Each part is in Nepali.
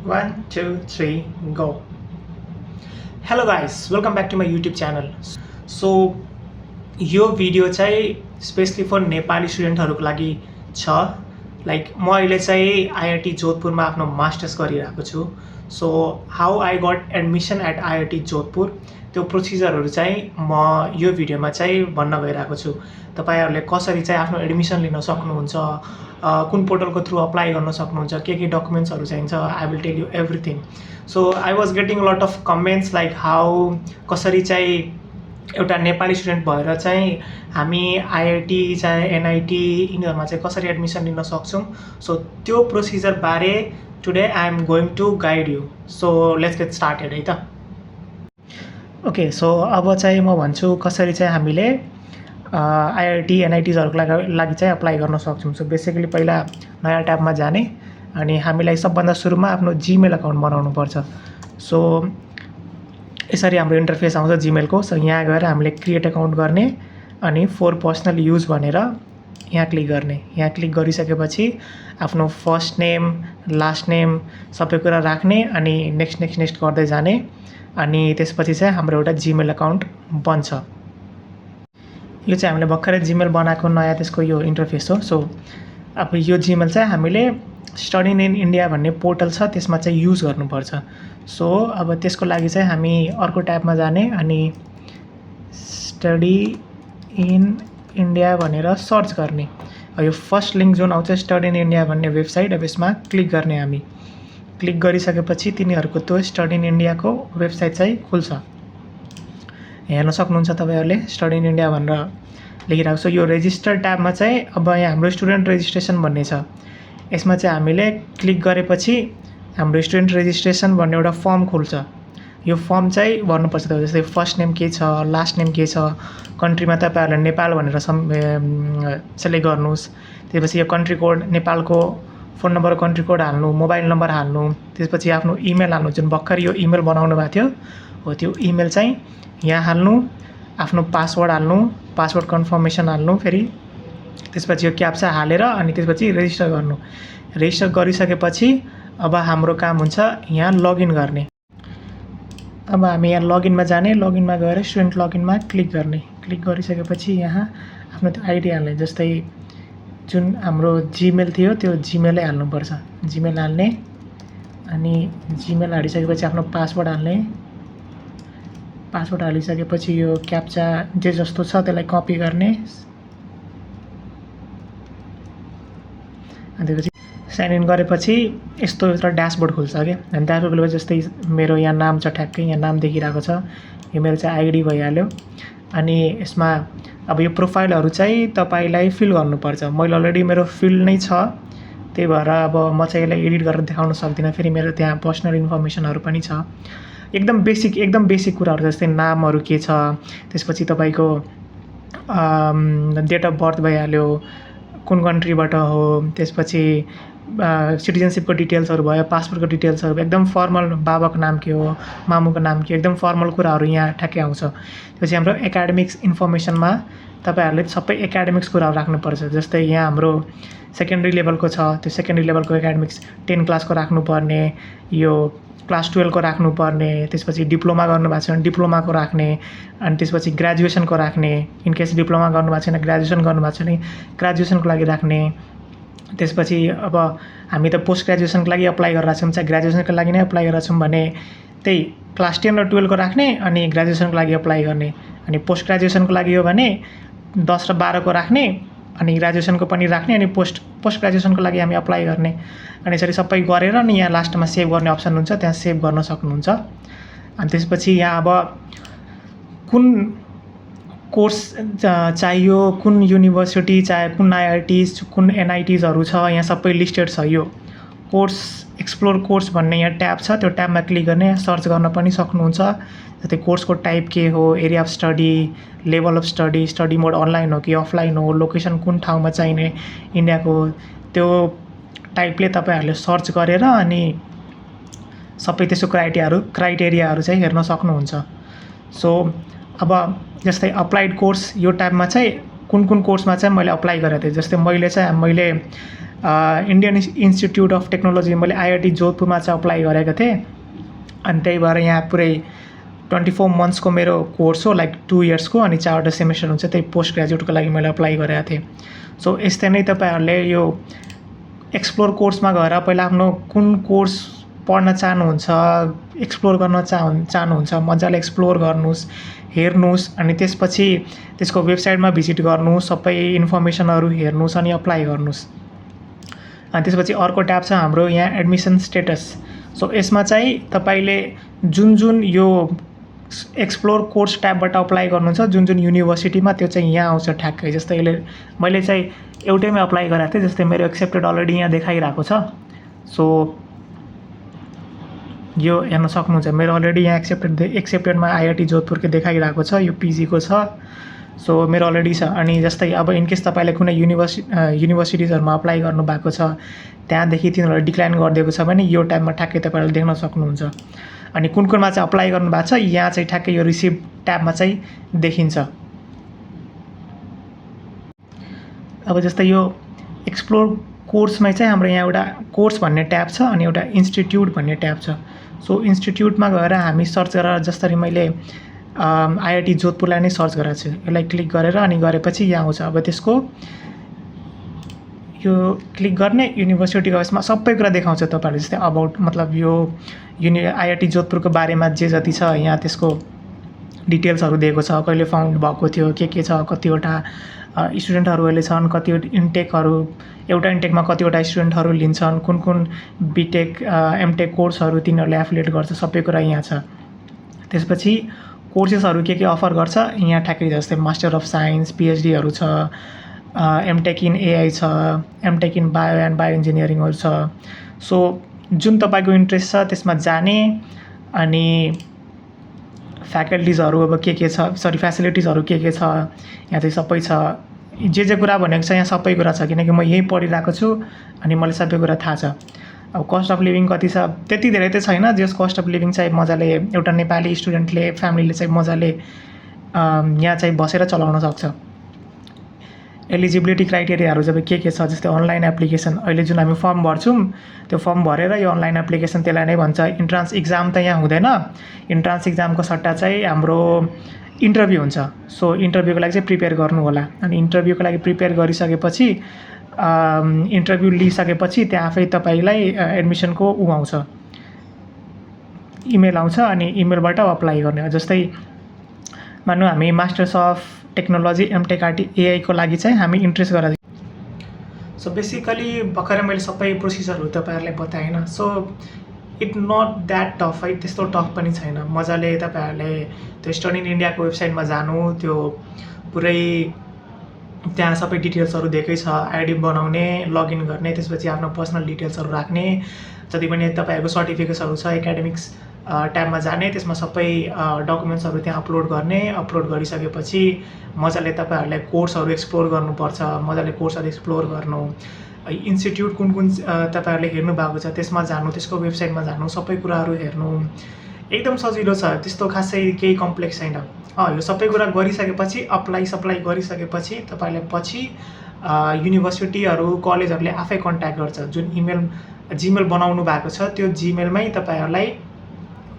One, two, three, go. Hello guys, welcome back to my YouTube channel. So यो भिडियो चाहिँ स्पेसली फर नेपाली स्टुडेन्टहरूको लागि छ। लाइक म अहिले चाहिँ आइआइटी जोधपुरमा आफ्नो मास्टर्स गरिरहेको छु। So how I got admission at IIT Jodhpur त्यो प्रोसिजरहरू चाहिँ म यो भिडियोमा चाहिँ भन्न गइरहेको छु। तपाईहरुले कसरी चाहिँ आफ्नो एडमिसन लिन सक्नुहुन्छ, कुन पोर्टलको थ्रु अप्लाई गर्न सक्नुहुन्छ, के डकुमेन्ट्सहरू चाहिन्छ, I will tell you everything. So I was getting a lot of comments like how कसरी चाहिँ एउटा नेपाली स्टुडेन्ट भएर चाहिँ हामी आइआइटी चाहे एनआइटी यिनीहरूमा चाहिँ कसरी एडमिसन लिन सक्छौँ। सो त्यो प्रोसिजर बारे today I am going to guide you. So let's get started है त। ओके, सो अब चाहिँ म भन्छु कसरी चाहिँ हामीले आइआइटी एनआइटिजहरूको लागि चाहिँ अप्लाई गर्न सक्छौँ। सो बेसिकली पहिला नयाँ ट्याबमा जाने अनि हामीलाई सबभन्दा सुरुमा आफ्नो जिमेल अकाउन्ट बनाउनुपर्छ। सो यसरी हाम्रो इन्टरफेस आउँछ जिमेलको। सो यहाँ गएर हामीले क्रिएट अकाउन्ट गर्ने अनि फर पर्सनल युज भनेर यहाँ क्लिक गर्ने। यहाँ क्लिक गरिसकेपछि आफ्नो फर्स्ट नेम लास्ट नेम सबै कुरा राख्ने अनि नेक्स्ट गर्दै जाने अनि त्यसपछि चाहिँ हाम्रो एउटा जिमेल अकाउन्ट बन्छ। यो चाहिँ हामीले भर्खरै जिमेल बनाएको नयाँ त्यसको यो इन्टरफेस हो। सो अब यो जिमेल चाहिँ हामीले स्टडी इन इन्डिया भन्ने पोर्टल छ त्यसमा चाहिँ युज गर्नुपर्छ। सो अब त्यसको लागि चाहिँ हामी अर्को ट्याबमा जाने अनि स्टडी इन इन्डिया भनेर सर्च गर्ने। यो फर्स्ट लिङ्क जुन आउँछ स्टडी इन इन्डिया भन्ने वेबसाइट, अब यसमा क्लिक गर्ने। हामी क्लिक गरिसकेपछि तिनीहरूको त्यो स्टडी इन इन्डियाको वेबसाइट चाहिँ खुल्छ। हेर्न सक्नुहुन्छ तपाईहरुले स्टडी इन इन्डिया भनेर लेखिरहेको छ। यो रेजिस्टर ट्याबमा चाहिँ अब यहाँ हाम्रो स्टुडेन्ट रेजिस्ट्रेसन भन्ने छ। यसमा चाहिँ हामीले क्लिक गरेपछि हाम्रो स्टुडेन्ट रेजिस्ट्रेसन भन्ने एउटा फर्म खुल्छ। यो फर्म चाहिँ भर्नुपर्छ। जस्तै फर्स्ट नेम के छ, लास्ट नेम के छ, कन्ट्रीमा तपाईहरुले नेपाल भनेर सेलेक्ट गर्नुहोस्। त्यसपछि यो कन्ट्री कोड नेपालको फोन नम्बर कन्ट्री कोड हाल्नु, मोबाइल नम्बर हाल्नु, त्यसपछि आफ्नो इमेल हाल्नु। जुन भर्खर यो इमेल बनाउनु भएको थियो हो त्यो इमेल चाहिँ यहाँ हाल्नु, आफ्नो पासवर्ड हाल्नु, पासवर्ड कन्फर्मेसन हाल्नु, फेरि त्यसपछि यो क्याप्चा हालेर अनि त्यसपछि रेजिस्टर गर्नु। रेजिस्टर गरिसकेपछि अब हाम्रो काम हुन्छ यहाँ लगइन गर्ने। अब हामी यहाँ लगइनमा जाने, लगइनमा गएर स्टुडेन्ट लगइनमा क्लिक गर्ने। क्लिक गरिसकेपछि यहाँ आफ्नो त्यो आइडी हाल्ने। जस्तै जुन हाम्रो जिमेल थियो त्यो जिमेलै हाल्नुपर्छ। जिमेल हाल्ने अनि जिमेल हालिसकेपछि आफ्नो पासवर्ड हाल्ने। पासवर्ड हालिसकेपछि यो क्याप्चा जे जस्तो छ त्यसलाई कपी गर्ने अनि त्यसपछि साइन इन गरेपछि यस्तो एउटा ड्यासबोर्ड खुल्छ के। अनि ड्यासबोर्ड खुलेपछि जस्तै मेरो यहाँ नाम छ, ठ्याक्कै यहाँ नाम देखिरहेको छ, यो मेरो चाहिँ आइडी भइहाल्यो। अनि यसमा अब यो प्रोफाइलहरू चाहिँ तपाईलाई फिल गर्नुपर्छ। मैले अलरेडी मेरो फिल नै छ, त्यही भएर अब म चाहिँ यसलाई एडिट गरेर देखाउन सक्दिनँ। फेरि मेरो त्यहाँ पर्सनल इन्फर्मेसनहरू पनि छ, एकदम बेसिक कुराहरू जस्तै नामहरू के छ, त्यसपछि तपाईको डेट अफ बर्थ भइहाल्यो, कुन कन्ट्रीबाट हो, त्यसपछि सिटिजनसिपको डिटेल्सहरू भयो, पासपोर्टको डिटेल्सहरू, एकदम फर्मल बाबाको नाम के हो, मामुको नाम के हो, एकदम फर्मल कुराहरू यहाँ ठ्याक्कै आउँछ। त्यसपछि हाम्रो एकाडेमिक्स इन्फर्मेसनमा तपाईहरुले सबै एकाडेमिक्स कुराहरू राख्नुपर्छ। जस्तै यहाँ हाम्रो सेकेन्डरी लेभलको छ, त्यो सेकेन्डरी लेभलको एकाडेमिक्स 10 क्लासको राख्नुपर्ने, यो क्लास 12 को राख्नुपर्ने, त्यसपछि डिप्लोमा गर्नुभएको छ भने डिप्लोमाको राख्ने, अनि त्यसपछि ग्रेजुएसनको राख्ने। इन केस डिप्लोमा गर्नुभएको छैन, ग्रेजुएसन गर्नुभएको छ भने ग्रेजुएसनको लागि राख्ने। त्यसपछि अब हामी त पोस्ट ग्रेजुएसनको लागि अप्लाई गरिरहेको छौँ, चाहिँ ग्रेजुएसनको लागि नै अप्लाई गरिरहेको छौँ भने त्यही क्लास 10 र 12 को राख्ने अनि ग्रेजुएसनको लागि अप्लाई गर्ने। अनि पोस्ट ग्रेजुएसनको लागि हो भने 10 र 12 को राख्ने अनि ग्रेजुएसनको पनि राख्ने अनि पोस्ट ग्रेजुएसनको लागि हामी अप्लाई गर्ने। अनि यसरी सबै गरेर अनि यहाँ लास्टमा सेभ गर्ने अप्सन हुन्छ, त्यहाँ सेभ गर्न सक्नुहुन्छ। अनि त्यसपछि यहाँ अब कुन कोर्स चाहियो, कुन युनिभर्सिटी चाहे कुन आइआइटिज कुन एनआइटिजहरू छ यहाँ सबै लिस्टेड छ। यो कोर्स एक्सप्लोर कोर्स भन्ने यहाँ ट्याब छ, त्यो ट्याबमा क्लिक गर्ने, सर्च गर्न पनि सक्नुहुन्छ। जस्तै कोर्सको टाइप के हो, area of study, level of study, study mode online हो कि अफलाइन हो, लोकेसन कुन ठाउँमा चाहिने इन्डियाको, त्यो टाइपले तपाईहरुले सर्च गरेर अनि सबै त्यसको क्राइटेरियाहरू चाहिँ हेर्न सक्नुहुन्छ। सो अब जस्तै अप्लाइड कोर्स यो ट्याबमा चाहिँ कुन कोर्समा चाहिँ मैले अप्लाई गरेको थिएँ। जस्तै मैले इन्डियन इन्स्टिट्युट अफ टेक्नोलोजी मैले आइआइटी जोधपुरमा चाहिँ अप्लाई गरेको थिएँ अनि त्यही भएर यहाँ पुरै 24 मन्थ्सको मेरो कोर्स हो, लाइक 2 इयर्सको, अनि 4वटा सेमेस्टर हुन्छ। त्यही पोस्ट ग्रेजुएटको लागि मैले अप्लाई गरेको थिएँ। सो यस्तै नै तपाईँहरूले यो एक्सप्लोर कोर्समा गएर पहिला आफ्नो कुन कोर्स पढ्न चाहनुहुन्छ, एक्सप्लोर गर्न चाहनुहुन्छ मजाले एक्सप्लोर गर्नुहोस्, हेर्नुहोस्, अनि त्यसपछि त्यसको वेबसाइटमा भिजिट गर्नुहोस्, सबै इन्फर्मेसनहरू हेर्नुहोस् अनि अप्लाई गर्नुहोस्। अनि त्यसपछि अर्को ट्याब छ हाम्रो यहाँ एडमिसन स्टेटस। सो यसमा चाहिँ तपाईँले जुन यो एक्सप्लोर कोर्स ट्याबबाट अप्लाई गर्नुहुन्छ, जुन युनिभर्सिटीमा, त्यो चाहिँ यहाँ आउँछ ठ्याक्कै। जस्तै मैले चाहिँ एउटैमै अप्लाई गरेको थिएँ, जस्तै मेरो एक्सेप्टेड अलरेडी यहाँ देखाइरहेको छ। सो यो हेर्न सक्नुहुन्छ, मेरो अलरेडी यहाँ एक्सेप्टेडमा आइआइटी जोधपुरको देखाइरहेको छ, यो पिजीको छ। सो मेरो अलरेडी छ। अनि जस्तै अब इनकेस तपाईँले कुनै युनिभर्सिटिजहरूमा अप्लाई गर्नुभएको छ, त्यहाँदेखि तिनीहरूले डिक्लाइन गरिदिएको छ भने यो टाइममा ठ्याक्कै तपाईँहरूले देख्न सक्नुहुन्छ। अनि कुनमा चाहिँ अप्लाई गर्नुभएको छ, यहाँ चाहिँ ठ्याक्कै यो रिसिभ ट्याबमा चाहिँ देखिन्छ। अब जस्तै यो एक्सप्लोर कोर्समा चाहिँ हाम्रो यहाँ एउटा कोर्स भन्ने ट्याब छ अनि एउटा इन्स्टिट्युट भन्ने ट्याब छ। सो इन्स्टिट्युटमा गएर हामी सर्च गरेर, जसरी मैले आइआइटी जोधपुरलाई नै सर्च गरेको छु, यसलाई क्लिक गरेर अनि गरेपछि यहाँ आउँछ। अब त्यसको यो क्लिक गर्ने युनिभर्सिटीको यसमा सबै कुरा देखाउँछ तपाईँहरूले। जस्तै अबाउट मतलब यो आइआइटी जोधपुरको बारेमा जे जति छ यहाँ त्यसको डिटेल्सहरू दिएको छ, कहिले फाउन्ड भएको थियो, के छ, कतिवटा स्टुडेन्टहरू अहिले छन्, कतिवटा इन्टेकहरू, एउटा इन्टेकमा कतिवटा स्टुडेन्टहरू लिन्छन्, कुन बिटेक एमटेक कोर्सहरू तिनीहरूले एफिलिएट गर्छ, सबै कुरा यहाँ छ। त्यसपछि कोर्सेसहरू के अफर गर्छ यहाँ ठ्याक्कै, जस्तै मास्टर अफ साइन्स, पिएचडीहरू छ, एमटेक इन एआई छ, MTech in bio and bio इन्जिनियरिङहरू छ। सो जुन तपाईँको इन्ट्रेस्ट छ त्यसमा जाने, अनि फ्याकल्टिजहरू अब के छ, फ्यासिलिटिजहरू के छ यहाँ चाहिँ सबै छ। जे कुरा भनेको छ यहाँ सबै कुरा छ, किनकि म यही पढिरहेको छु अनि मलाई सबै कुरा थाहा छ। अब कस्ट अफ लिभिङ कति छ त्यति धेरै त छैन, जस कस्ट अफ लिभिङ चाहिँ मजाले एउटा नेपाली स्टुडेन्टले, फ्यामिलीले चाहिँ मजाले यहाँ चाहिँ बसेर चलाउन सक्छ। एलिजिबिलिटी क्राइटेरियाहरू जब के छ, जस्तै अनलाइन एप्लिकेसन, अहिले जुन हामी फर्म भर्छौँ त्यो फर्म भरेर यो अनलाइन एप्लिकेसन, त्यसलाई नै भन्छ। इन्ट्रान्स इक्जाम त यहाँ हुँदैन, इन्ट्रान्स इक्जामको सट्टा चाहिँ हाम्रो इन्टरभ्यू हुन्छ। सो इन्टरभ्यूको लागि चाहिँ प्रिपेयर गर्नु होला, अनि इन्टरभ्यूको लागि प्रिपेयर गरिसकेपछि इन्टरभ्यू लिइसकेपछि त्यहाँ आफै तपाईँलाई एडमिसनको आउँछ, इमेल आउँछ, अनि इमेलबाट अप्लाई गर्ने। जस्तै मान्नु हामी मास्टर्स अफ टेक्नोलोजी एमटेक एआईको लागि चाहिँ हामी इन्ट्रेस्ट गरेर। सो बेसिकली भर्खरै मैले सबै प्रोसिजरहरू तपाईँहरूलाई बताएन। So it not that tough है, त्यस्तो टफ पनि छैन। मजाले तपाईँहरूले त्यो स्टडी इन इन्डियाको वेबसाइटमा जानु, त्यो पुरै त्यहाँ सबै डिटेल्सहरू दिएकै छ, आइडी बनाउने, लगइन गर्ने, त्यसपछि आफ्नो पर्सनल डिटेल्सहरू राख्ने, जति पनि तपाईँहरूको सर्टिफिकेट्सहरू छ एकाडेमिक्स ट्याबमा जाने, त्यसमा सबै डकुमेन्ट्सहरू त्यहाँ अपलोड गर्ने। अपलोड गरिसकेपछि मजाले तपाईँहरूले कोर्सहरू एक्सप्लोर गर्नुपर्छ, मजाले कोर्सहरू एक्सप्लोर गर्नु, इन्स्टिट्युट कुन तपाईँहरूले हेर्नु भएको छ त्यसमा जानु, त्यसको वेबसाइटमा जानु, सबै कुराहरू हेर्नु। एकदम सजिलो छ, त्यस्तो खासै केही कम्प्लेक्स छैन। यो सबै कुरा गरिसकेपछि सप्लाई गरिसकेपछि तपाईँलाई पछि युनिभर्सिटीहरू, कलेजहरूले आफै कन्ट्याक्ट गर्छ। जुन जिमेल बनाउनु भएको छ त्यो जिमेलमै तपाईँहरूलाई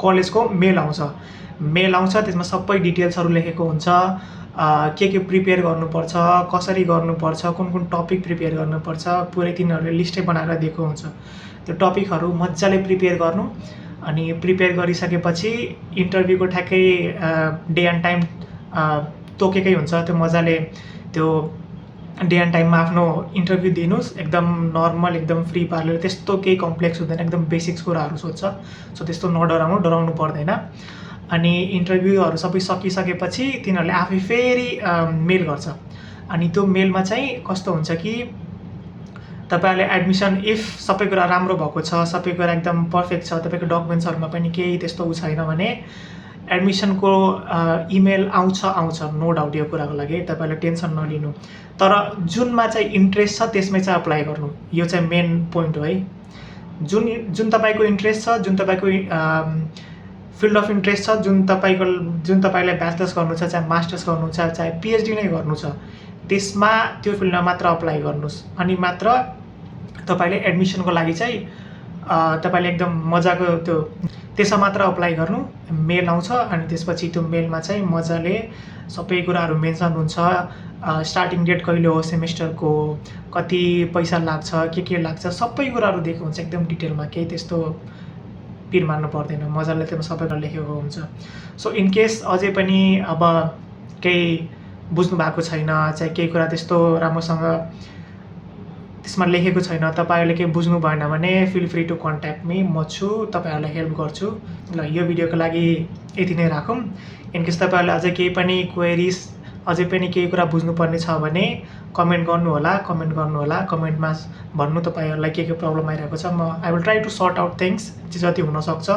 कलेजको मेल आउँछ, त्यसमा सबै डिटेल्सहरू लेखेको हुन्छ, के प्रिपेयर गर्नुपर्छ, कसरी गर्नुपर्छ, कुन टपिक प्रिपेयर गर्नुपर्छ, पुरै तिनीहरूले लिस्टै बनाएर दिएको हुन्छ। त्यो टपिकहरू मजाले प्रिपेयर गर्नु, अनि प्रिपेयर गरिसकेपछि इन्टरभ्यूको ठ्याक्कै डे एन्ड टाइम तोकेकै हुन्छ। त्यो मजाले त्यो डे एन्ड टाइममा आफ्नो इन्टरभ्यू दिनुहोस्, एकदम नर्मल, एकदम फ्री पारेर, त्यस्तो केही कम्प्लेक्स हुँदैन, एकदम बेसिक्स कुराहरू सोध्छ। सो त्यस्तो डराउनु पर्दैन। अनि इन्टरभ्यूहरू सबै सकिसकेपछि तिनीहरूले आफै फेरि मेल गर्छ, अनि त्यो मेलमा चाहिँ कस्तो हुन्छ कि तपाईँहरूले एडमिसन इफ सबै कुरा राम्रो भएको छ, सबै कुरा एकदम पर्फेक्ट छ, तपाईँको डकुमेन्ट्सहरूमा पनि केही त्यस्तो छैन भने एडमिसनको इमेल आउँछ, नो डाउट यो कुराको लागि तपाईँले टेन्सन नलिनु। तर जुनमा चाहिँ इन्ट्रेस्ट छ त्यसमै चाहिँ अप्लाई गर्नु, यो चाहिँ मेन पोइन्ट हो है। जुन तपाईँको इन्ट्रेस्ट छ, जुन तपाईँको फिल्ड अफ इन्ट्रेस्ट छ, जुन तपाईँलाई ब्याचलर्स गर्नु छ, चाहे मास्टर्स गर्नु छ, चाहे पिएचडी नै गर्नु छ, त्यसमा त्यो फिल्डमा मात्र अप्लाई गर्नुहोस्, अनि मात्र तपाईँले एडमिसनको लागि चाहिँ तपाईँले एकदम मजाको त्यसमा मात्र अप्लाई गर्नु, मेल आउँछ अनि त्यसपछि त्यो मेलमा चाहिँ मजाले सबै कुराहरू मेन्सन हुन्छ। स्टार्टिङ डेट कहिले हो, सेमेस्टरको कति पैसा लाग्छ, के लाग्छ, सबै कुराहरू दिएको हुन्छ एकदम डिटेलमा। केही त्यस्तो पिर मार्नु पर्दैन, मजाले त्यसमा सबै कुरा लेखेको हुन्छ। सो इन केस अझै पनि अब केही बुझ्नु भएको छैन, चाहे केही कुरा त्यस्तो राम्रोसँग त्यसमा लेखेको छैन, तपाईँहरूले केही बुझ्नु भएन भने feel free to contact me, म छु, तपाईँहरूलाई हेल्प गर्छु। ल यो भिडियोको लागि यति नै राखौँ। इनकेस तपाईँहरूले अझै केही पनि क्वेरिज, अझै पनि केही कुरा बुझ्नुपर्ने छ भने कमेन्ट गर्नुहोला, कमेन्टमा भन्नु तपाईँहरूलाई के प्रब्लम आइरहेको छ। I will try to sort out things जति हुनसक्छ।